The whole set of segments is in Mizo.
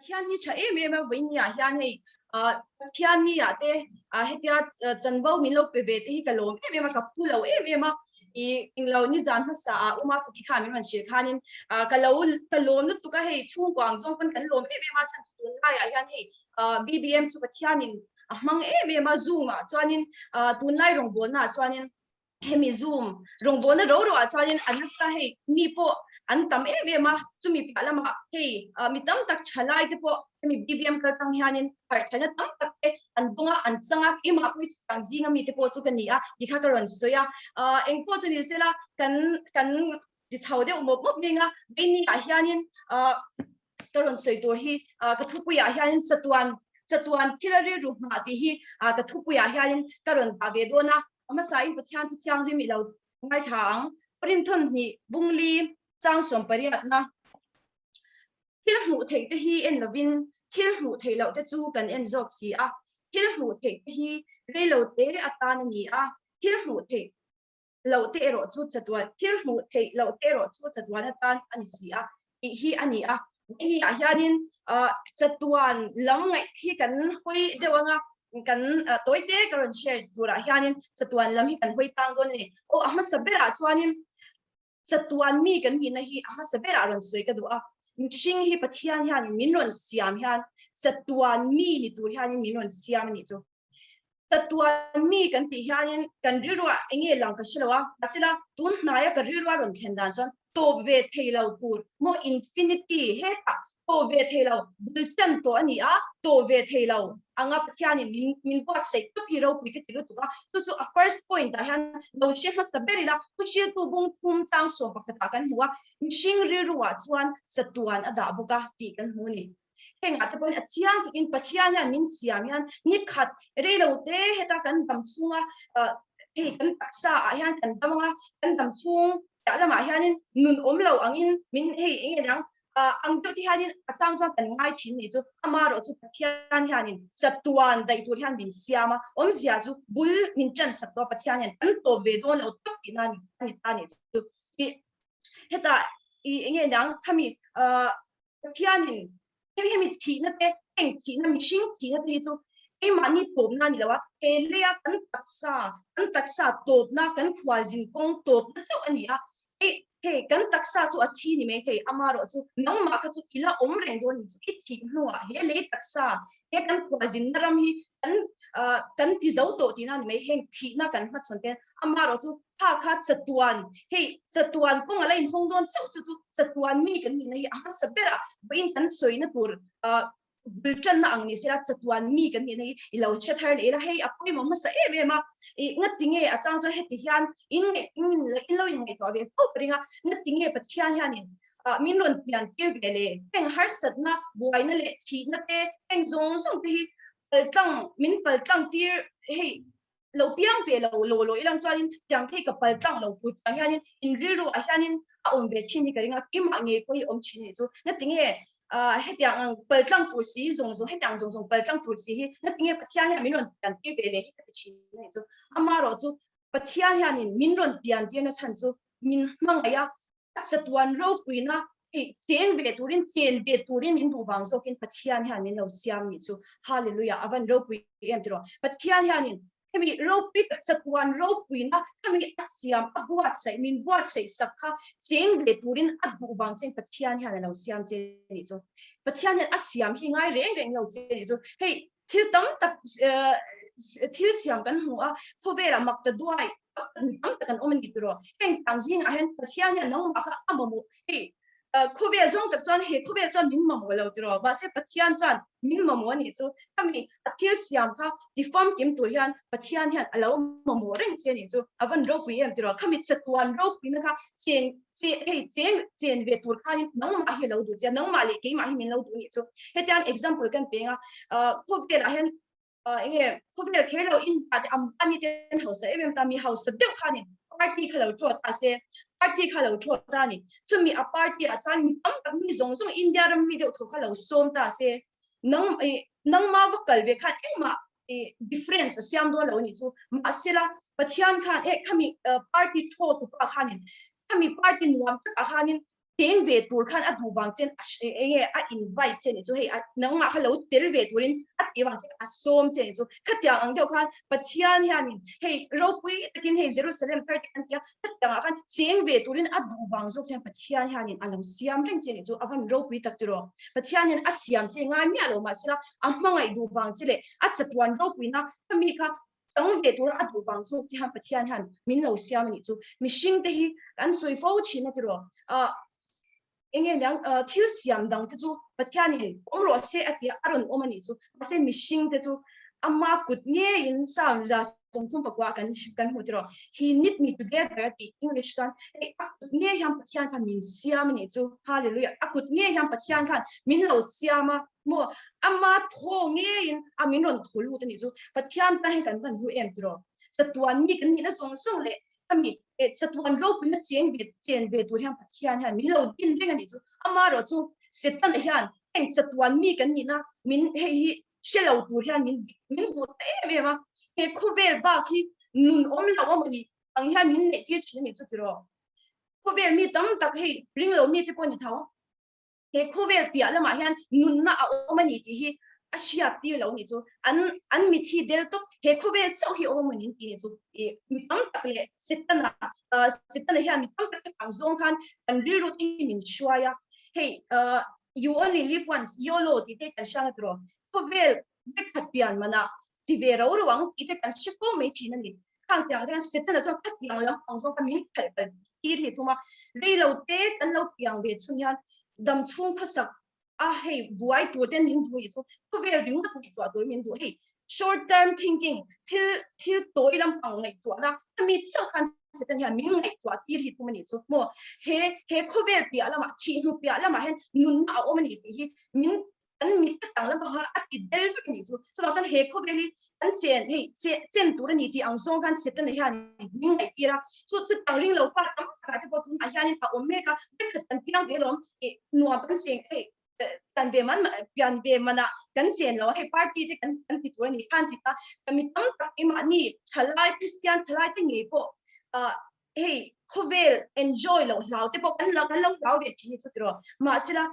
Pathian hi tha em em a vawiin ah hian hei Pathian ni ah te hetia chanvo min lo pe ve te hi ka lawm em em a ka phu lo em em a i englo nizan hmasa ah Uma Fuki khan min rawn hrilh khanin ka lo ka lawm lutuk a hei chhungkua ang zawng pawn kan lawm em em a chhan chu tunlaiah hian hei BBM chu Pathianin a hmang em em a Zoom ah chuanin tunlai rawngbawlna ah chuanin hemi Zoom rawngbawlna ro ro ah chuanin a nasa hei mi pawh an tam em em a, chumi piah lamah hei mi tam tak thalai te pawh hemi BBM kal tang hianin harh thaina tam tak te an dawng a, an chang a, keimah pawh hi chutiang zinga mi te pawh chu ka ni a tih kha ka rawn sawi a, engpawh chu ni sela kan kan ti chho deuh mawp mawp ring a, keini ah hianin ka rawn sawi tur hi ka thupuiah hianin chatuan chatuan thil a rilru nghah tih hi ka thupuiah hianin ka rawn dah ve dawn a, a hmasain Pathian thu thianghlim i lo ngaithla ang. Rinthun hnih bungli chang sawmpariatna thil hmuh theih te hi en lovin thil hmuh theih loh te chu kan en zawk si a, thil hmuh theih te hi reilo te atan a ni a, thil hmuh theih loh te erawh chu chatuan thil hmuh theih loh te erawh chu chatuan atan a ni si a tih hi a ni a. Hei ah hianin chatuan lam ngaih hi kan hawi deuh anga kan tawi te ka rawn share turah hianin chatuan lam hi kan hawi tang dawn a ni. Aw a hmasa berah chuanin chatuan mi kan nihna hi a hmasa berah rawn sawi ka duh a. Mihring hi Pathian hian min rawn siam hian chatuan mi ni tur hianin min rawn siam a nih chu. Chatuan mi kan tih hianin kan rilruah eng nge lang ka hre lo a, mahsela tun hnaia ka rilrua rawn thlen dan chuan tawp ve thei lo tur maw infinity hetah tawp ve thei lo bul tan tawh a ni a, tawp ve thei lo anga Pathianin min min buatsaih tawp hi ropui ka ti lutuk a, chu chu a first point ah hian lo hre hmasa ber ila thuhriltu bung thum chang sawm pakhatah kan hmu a, mihring rilruah chuan chatuan a dah bawk a tih kan hmu a ni. Hengah te pawhin a chiang takin Pathian hian min siam hian ni khat reilo te heta kan dam chhunga hei kan taksa ah hian kan dam anga kan dam chhung piah lamah hianin nun awm lo angin min hei eng nge niang ang deuh te hianin a chang chuan kan ngai thin nih chu amaherawh chu Pathian hianin chatuan daih tur hian min siam a awmzia chu bul min ṭan sak tawh a Pathian hian kan tawp ve dawn lo tawp tihna a ni ta nih chu i hetah i eng nge niang khami Pathianin hemi hemi thihna te, heng thihna mihring thihna te hi chu keimahni tawpna a ni lo a, he leia kan taksa, kan taksa tawpna, kan khualzin kawng tawpna chauh a ni a. Hei hei kan taksa chu a thi ni mai thei, amaherawh chu nangmah kha chu i la awm reng dawn ni chu i thih hnuah he lei taksa, he kan khualzinna ram hi kan kan ti zo tawh tihna a ni mai, heng thihna kan hmachhawn te amaherawh chu Kha kha chatuan, hei chatuan kawng a la inhawng dawn chauh chu chu chatuan mi kan nihna hi a hmasa berah vawiin kan sawina tur bul tanna ang ni sela chatuan mi kan nihna hi i lo hre thar leh ila hei a pawimawh hmasa em em a, ih ngati nge a chang chuan heti hian in ngaih in lo inngaihtuah ve fo ka ring a, ngati nge Pathian hianin min rawn pian tir ve le, heng harsatna buaina leh thihna te heng zawng zawng te hi paltlang min paltlang tir hei lo piang ve lo lo lo ilang chuanin tiang thei ka pal tlang lo pui tiang hianin in rilru ah hianin a awm ve thin hi ka ring a keimah ngei pawh hi awm thin anih chu natinge ah hetiang ang pal tlang tur si zawng zawng hetiang zawng zawng pal tlang tur si hi natinge Pathian hian min rawn pian tir ve leh hi ka ti thin anih chu amaherawh chu Pathian hianin min rawn pian tirna chhan chu min hmangaih a Chatuan ropuina hei cheng ve turin chen ve turin min duh vang zawkin Pathian hian min lo siam nih chu. Hallelujah a van ropui em tiraw. Pathian hianin hemi ropui tak chatuan ropuina khami a siam a buatsaih min buatsaih sak kha cheng ve turin a duh vang chen Pathian hian a lo siam che nih chu. Pathian hian a siam hi ngai reng reng lo che nih chu. Hei thil tam tak thil siam kan hmu a khawvelah mak ta duai tam tak an awm a ni tiraw heng tang zingah hian Pathian hian nangmah kha a mamawh hei khawvel zawng tak chuan he khawvel chuan min mamawh lo tiraw mahse Pathian chuan min mamawh a nih chu khami a thil siam kha ti famkim tur hian Pathian hian a lo mamawh reng che a nih chu a van ropui em tiraw khami chatuan ropuina kha chen che hei chen chen ve tur khanin nangmah hi a lo duh che a nangmah leh keimah hi min lo duh a nih chu hetiang example kan peng a khawvelah hian eng nge khawvel kher lo in te Ambani te an hausa em em ta mi hausa deuh khanin party kha lo thaw ta se party kha lo thaw ta ni chumi a party ah chuan mi tam tak mi zawng zawng India ram mi deuh thaw kha lo sawm ta se nang nangma va kal ve khan engmah difference a siam dawn lo a nih chu mahsela Pathian khan e khami party thaw tupa khanin khami party nuam takah khanin. Cheng ve tur khan a duh vang chen a enge a invite che ni chu hei nangmah kha lo tel ve turin a tih vang che a sawm che ni chu khatiang ang deuh khan Pathian hianin hei ropui takin hei Jerusalem thar te kan tia khatiang ah khan cheng ve turin a duh vang zawk chuan Pathian hianin a lo siam reng che ni chu a van ropui tak tiraw Pathian hian a siam che ngai miah lo mahsela a hmangaih duh vang che leh a chatuan ropuina khami kha Chang ve tura a duh vang zawk che hian Pathian hian min lo siam a nih chu. Mihring te hi kan sawi fo thin a tiraw. Ah enge niang thil siam dang te chu Pathianin awm rawh se a tia a rawn awm a nih chu. Mahse mihring te chu ama kut ngeiin Psalm 139 kan kan hmu tiraw. He knit me together a tih English chuan hei a kut ngei hian Pathian khan min siam a nih chu. Hallelujah. A kut ngei hian Pathian khan min lo siam a. Maw ama thaw ngeiin a min rawn thaw lut a nih chu Pathian tan hian kan van hlu em tiraw chatuan mi kan nihna zawng zawng leh khami eh chatuan ropuina cheng ve chen ve tur hian Pathian hian min lo din reng a nih chu amaherawh chu Setana hian heng chatuan mi kan nihna min hei hi hre lo tur hian min min duh ta em em a he khawvel bak hi nun awm lo a mawni ang hian min neih tir thin a nih chu tiraw khawvel mi tam tak hei ring lo mi te pawh ni tho. He khawvel piah lamah hian nunna a awm a ni tih hi a hriat tir lo ni chu. An an mit hi del tawp, he khawvel chauh hi awm a ni tih ni chu. I mi tam tak leh Setana, Setana hian mi tam tak te ang zawng khan kan rilru te hi min hruai a. Hei, you only live once, YOLO tih te kan hriat a tiraw? Khawvel vek khat pian manah ti ve ro ro ang tih te kan hre fo mai thin a ni. Khang tiang chuan Setana chuan khatiang lam ang zawng kha min khalh kal tir hi thum a, rei lo te kan lo piang ve chhun hian dam chhung khawsak a hei buai tur ten min duh hi chu khawvel ringawt ngaihtuah tur min duh hei short term thinking thil thil tawi lampang ngaihtuahna khami chauh khan Satan hian min ngaihtuah tir hi thum a nih chu maw he he khawvel piah lamah thih hnu piah lamah hian nunna a awm a ni tih hi min kan mit ka tang lampang kha a ti del vek a nih chu. Chuvang chuan he khawvel hi kan chen hei chen tur a ni tih ang zawng khan Setana hian min ngaihtir a. Chu chu tang ring lo fa tam takah te pawh tunah hianin a awm mek a, vekhat kan piang ve alawm ih nuam kan cheng hei kan ve man pian ve manah kan chen lo a, hei party te kan kan ti tur a ni khan ti ta mi tam tak keimahni thalai Kristian thalai te ngei pawh ah hei khawvel enjoy loh hlau te pawh kan lo kan lo hlau ve thin hi chu tiraw mahsela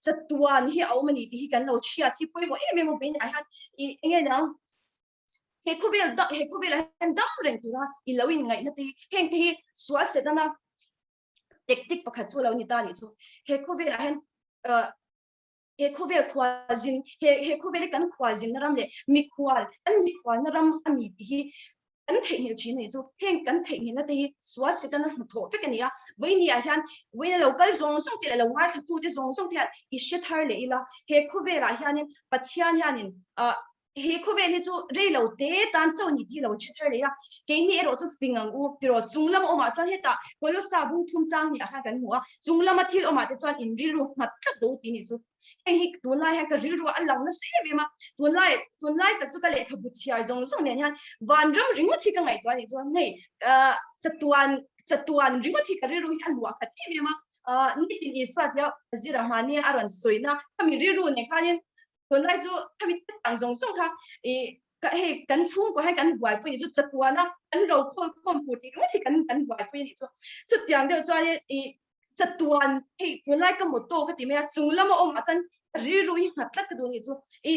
chatuan hi a awm a ni tih hi kan lo chhiat hi pawimawh em em a vawiin ah hian ih enge niang he khawvel da he khawvel ah hian dam reng tura i lo in ngaihna te hi heng te hi sual setana tactic pakhat chu a lo ni ta a nih chu he khawvel ah hian ah he khawvel khualzin he he khawvel hi kan khualzinna ram leh mikhual kan mikhualna ram a ni tih hi kan theihnghilh thin a nih chu heng kan theihnghilhna te hi sual setana hnathawh vek a ni a vawiin ah hian vawiin a lo kal zawng zawng te leh lo ngaithla tu te zawng zawng te hian i hre thar leh ila he khawvelah hianin Pathian hianin ah he khawvel hi chu rei lo te tan chauh ni tih lo hre thar leh a, keini erawh chu fing ang u tiraw chung lama awmah chuan hetah Kolosa bung thum chang hnih ah khan kan hmu a, chung lama thil awmah te chuan in rilru nghat tlat lo tih ni chu heng hi tunlai hian ka rilru a lang nasa em em a, tunlai tunlai tak chu ka lehkhabu chhiar zawng zawng nen hian vanram ringawt hi ka ngaihtuah a nih chuan hei chatuan chatuan ringawt hi ka rilru hi a luah khat em em a, nitin Isua tia zira hmani a rawn sawina khami rilru nen khanin Tunlai chu khami tang zawng zawng kha i ka hei kan chhungkua hian kan buaipui ni chu chatuana kan ro khawl khawm tur tih ringawt hi kan kan buaipui a nih chu. Chutiang deuh chuan i chatuan hei tunlai ka motto ka ti mai a chung lama awmah chuan rilru hi nghat tlat ka duh a nih chu. I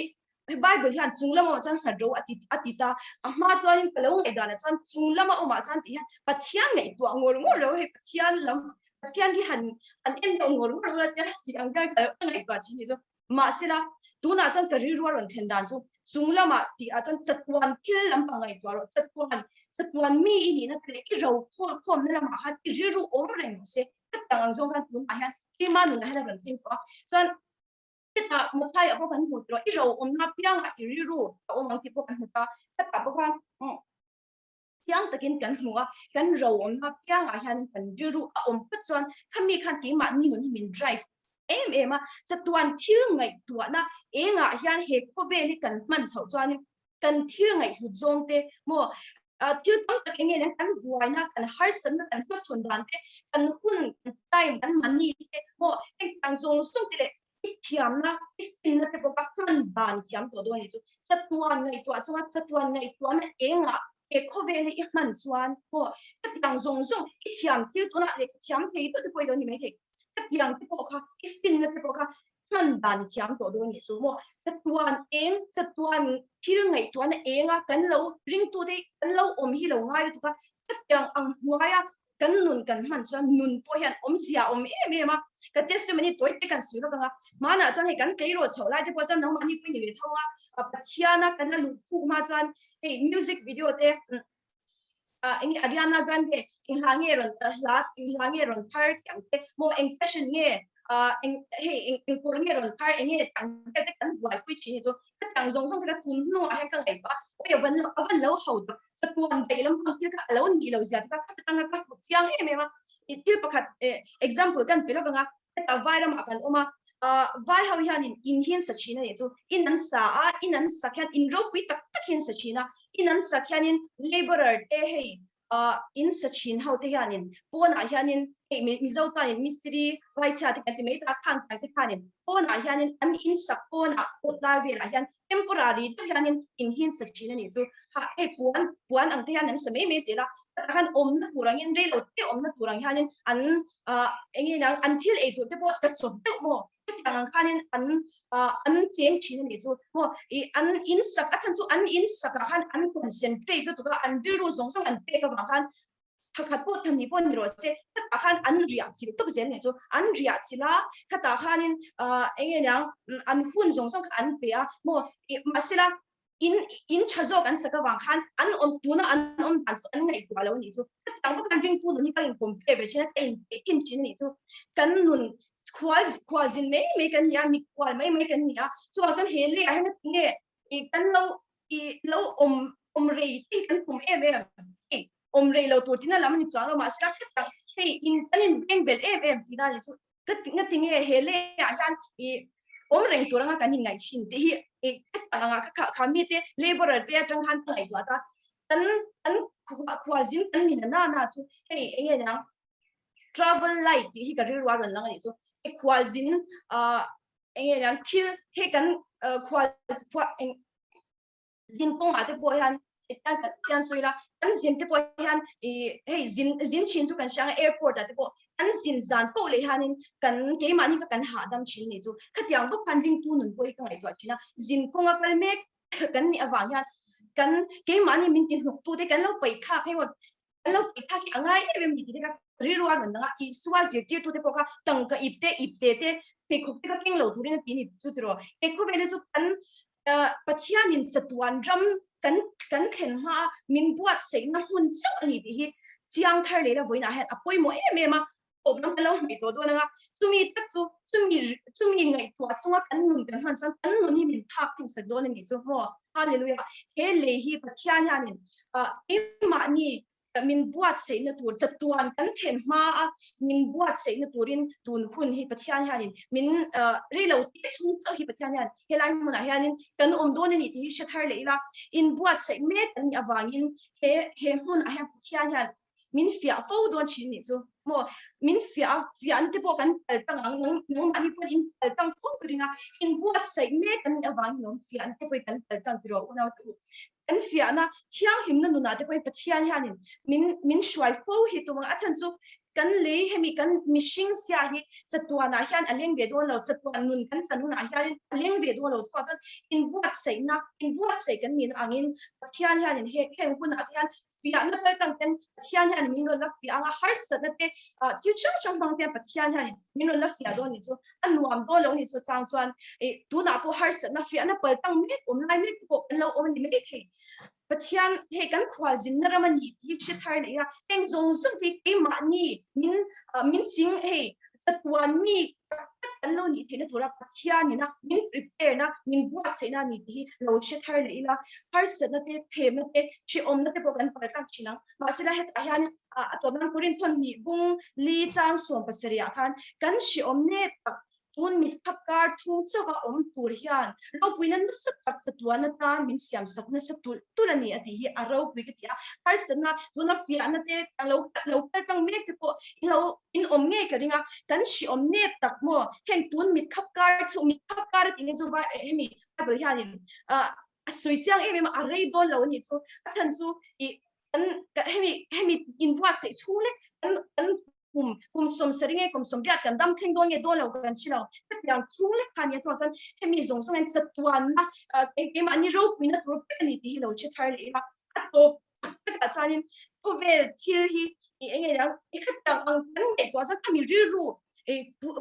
Bible hian chung lama awmah chuan nghat ro a ti a ti ta a hma chuanin ka lo ngaihdanah chuan chung lama awmah chuan tih hian Pathian ngaihtuah ngawr ngawr lo hei Pathian lam Pathian hi han han en deuh ngawr ngawr lo tia tih ang hian ka ngaihtuah thin a nih chu. Mahsela, tunah chuan ka rilru a rawn thlen dan chu chung lamah tih ah chuan chatuan thil lampang ngaihtuah rawh, chatuan, chatuan mi i nihna te leh i ro khawl khawmna lamah khan i rilru awm reng rawh se. Ka tang ang zawng khan tunah hian keima nunah hian a rawn thleng tawh a. Chuan hetah Mathaiah pawh kan hmu tawh, i ro awmna piangah i rilru a awm ang tih pawh kan hmu ta. Hetah pawh khan Chiang takin kan hmu a, kan ro awmna piangah hianin kan rilru a awm phawt chuan khami khan keimahni nun hi min drive em em a, chatuan thil ngaihtuahna engah hian he khawvel hi kan hman chhoh chuanin kan thil ngaihhlut zawng te maw thil tam tak enge nen kan buaina kan harsatna kan hmachhawn dan te kan hun kan time kan money te maw heng tang zawng zawng te leh i thiamna, i finna te bawka hman dan thiam tawh dawn a nih chu. Chatuan ngaihtuah chunga chatuan ngaihtuahna engah he khawvel hi i hman chuan pawh khatiang zawng zawng i thiam thil tunah leh ka thiam thei tawh te pawh i lo ni mai thei. Khatiang te pawh kha i finna te pawh kha hman dan i thiam tawh dawn nih chu maw? Chatuan eng, chatuan thil ngaihtuahna enga kan lo ringtute kan lo awm hi lo ngai lutuk a, khatiang ang hnuaia kan nun kan hman chuan nun pawh hian awmzia a awm em em a, ka testimony tawi te kan sawi lawk ang a, hmanah chuan hei kan tleirawl chhoh lai te pawh chuan nangmahni pawh i ni ve tho a, Pathiana kan la luh khuk hma chuan hei music video te eng nge Ariana Grande eng hla nge rawn hla eng hla nge rawn thar tih ang te maw eng fashion nge eng hei eng eng kawr nge rawn thar eng nge tih ang te te kan buaipui thin hi chu hetiang zawng zawng te kha tun hnuah hian ka ngaihtuah a, awi a van a van lo ho tak chatuan daih lampang thil kha a lo nih loh zia te kha khata tanga ka hmu chiang em em a, thil pakhat example kan pe lawk ang a, hetah vai ramah kan awm a, vai ho hianin in hi an sa thin a nih chu, in an sa a, in an sak hian in ropui tak tak hi an sa thin a, in an sak hianin labourer te hei in sa thin ho te hianin pawnah hianin hei Mizo chuanin mistiri vai chhia te kan ti mai ta khang tiang te khanin pawnah hianin an in sak pawnah kawt lai velah hian temporary deuh hianin in hi an sa thin a nih chu ha hei puan puan ang te hian an sa mai mai zel a tah khan awmna tur angin rei lo te awmna tur ang hianin an eng nge niang an thil ei tur te pawh ta chawp deuh maw hetiang ang khanin an an cheng thin a nih chu maw ih an in sak a chhan chu an in sakah khan an concentrate lutuk a an rilru zawng zawng an pek avang khan thakhat pawh thani pawh ni rawh se khatah khan an riah chilh tawp zel nih chu an riah chilh a khatah khanin eng nge niang an hun zawng zawng kha an pe a maw ih mahsela in in tha zawk an sak avang khan an awm tuna an awm dan chu an ngaihtuah lo nih chu hetiang bawk khan ringtu nun hi ka in compare ve thin a ka in teh thin thin nih chu kan nun khual khual zin mai mai kan ni a mikhual mai mai kan ni a chuvang chuan he leh ah hian nge i kan lo i lo awm awm rei te kan tum em em hei awm rei lo tur tina lam ani chuang lo mahse hetiang hei in kan in beng bel em em tina ni chu ka nga tinge he leh ah hian i awm reng tur anga kan in ngaih thin tih hi i hetiang anga ka kha kha mi te laborer te atang khan ka ngaihtuah ta kan kan khual zin kan ni na na na chu hei enge niang travel light tih hi ka rilru a rawn lang a nih chu he khual zin enge niang thil he kan khual eng zin kawngah te pawh hian hian sawi la kan zin te pawh hian i hei zin zin thin chu kan hriang a airport ah te pawh kan zin zan poh leh hianin kan keimahni kha kan hahdam thin nih chu khatiang bawk khan ringtu nun pawh hi ka ngaihtuah thin a zin kawnga kal mek kan nih avang hian kan keimahni min ti hnawk tu te kan lo paih thlak hei maw kan lo paih thlak hi a ngai em em ni tih te kha rilru a rawn lang a Isua zirtirtu te pawh kha tangka ip te ip te te pheikhawk te kha keng lo turin a ti ni chu tiraw he khawvel hi chu kan Pathianin chatuan ram kan kan thlen hma a min buatsaihna hmun chauh a ni tih hi chiang thar leh la vawiinah hian a pawimawh em em a awm lam kan lo hnaih tawh dawn anga chumi tak chu chumi chumi ngaihtuah chunga kan nun kan hman chuan kan nun hi min phak thinsak dawn a nih chu maw hallelujah he lei hi Pathian hianin keimahni min buatsaihna tur chatuan kan then hma a min buatsaihna turin tun hun hi Pathian hianin min rei lo te chhung chauh hi Pathian hian helai hmunah hianin kan awm dawn a ni tih hi hre thar leh ila in buatsaih mek an nih avangin he he hmunah hian Pathian hian min fiah fo dawn thin nih chu maw min fiah a fiahna te pawh kan kal tang ang nang nangmahni pawhin in kal tang fo ka ring a in buatsaih mek an nih avangin lawm fiahna te pawhin kan kal tang tiraw unau te u kan fiahna thianghlimna nunah te pawhin Pathian hianin min min hruai fo hi tum ang a chhan chu kan lei hemi kan mihring zia hi chatuanah hian a leng ve dawn lo chatuan nun kan chan hunah hianin a leng ve dawn lo chhuah chuan inbuatsaihna inbuatsaih kan nihna angin Pathian hianin he heng hunah te hian fiahna kal tang ten Pathian hian min rawn la fiah anga harsatna te thil hrang hrang hmang te Pathian hian min rawn la fiah dawn ni chu a nuam dawn lo ni chu chang chuan tunah pawh harsatna fiahna pal tang mek awm lai mek pawh kan lo awm a ni mai thei Pathian hei kan khual zinna ram a ni tih hi hre thar nei a heng zawng zawng te keimahni min min ching hei chatuan mi tak tak kan lo nih theihna tura Pathianina min prepare na min buatsaihna a ni tih hi lo hre thar leh ila harsatna te thlemna te hrehawmna te pawh kan pal tlang thin ang mahsela hetah hian a tawp nan Korinthon hnih bung li chang 17 ah khan kan hrehawm nep tak Tun mit khap kar chhung chauha awm tur hian ropuina nasa tak chatuan atan min siam sak nasa tulh tulh a ni a tih hi a ropui ka ti a. Harsatna tuna fiahna te lo lo kal tlang mek te pawh i lo in awm ngei ka ring a, kan hriawm nep tak maw? Heng tun mit khap kar chhung mit khap kar a tih hi chu vai hemi Bible hianin a sawi chiang em em a, a rei dawn lo a nih chu. A chhan chu i kan hemi hemi inbuatsaih chhung lek kan kan kum kum 70 nge kum 80 kan dam thleng dawn nge dawn lo kan hre lo. Hetiang chhung lek kha nia chuan chuan hemi zawng zawng hian chatuanna keimahni ropuina tur vek a ni tih hi lo hre thar leh ila. A tawp takah chuanin khawvel thil hi i eng nge niang i khatiang ang kan ngaihtuah chuan khami rilru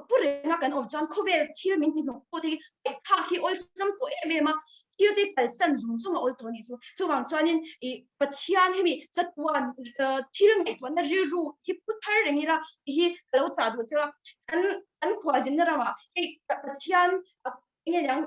pu renga kan awm chuan khawvel thil min ti hnawk tu te hi ngaihthlak hi awlsam tawh em em a, thil te kalsan zung zung a awl tawh a nih chu. Chuvang chuanin i Pathian hemi chatuan thil ngaihtuahna rilru hi pu thar reng ila tih hi ka lo chah duh cheu a. Kan kan khualzinna ramah hei Pathian enge niang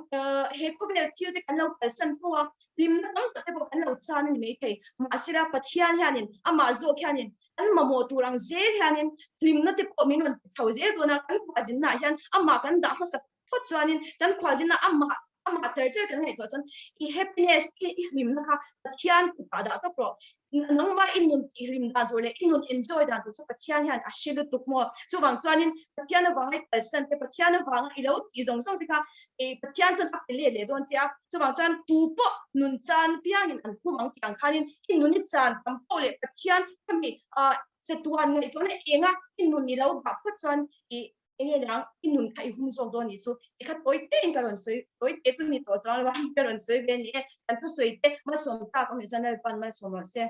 he khawvel thil te kan lo kalsan fo a, hlimna tam tak te pawh kan lo chan a ni maithei. Mahsela Pathian hianin amah zawk hianin kan mamawh tur ang zel hianin hlimna te pawh min rawn ti chho zel dawn a, kan khualzinnaah hian amah kan dah hmasa phawt chuanin kan khualzinna amah amah cher cher kan ngaihtuah chuan i happiness i i hlimna kha Pathian kutah dah tawp rawh. Nangmah i nun tih hlim dan tur leh i nun enjoy dan tur chu Pathian hian a hre lutuk maw. Chuvang chuanin Pathian avanga i kalsan te, Pathian avanga i lo tih zawng zawng te kha i Pathian chuan a pe let leh dawn che a. Chuvang chuan tu pawh nun chan piangin an khum ang tih ang khanin i nun i chan tam pawh leh Pathian khami ah chatuan ngaihtuahna enga i nun i lo dah phawt chuan i enge niang i nun kha i hum zawk dawn nih chu i kha tawi te in ka rawn sawi tawi te chu ni tawh chuang lo a ka rawn sawi ve a ni e kan thusawi te malsawm tak awm nih chuan Lalpan malsawm rawh se.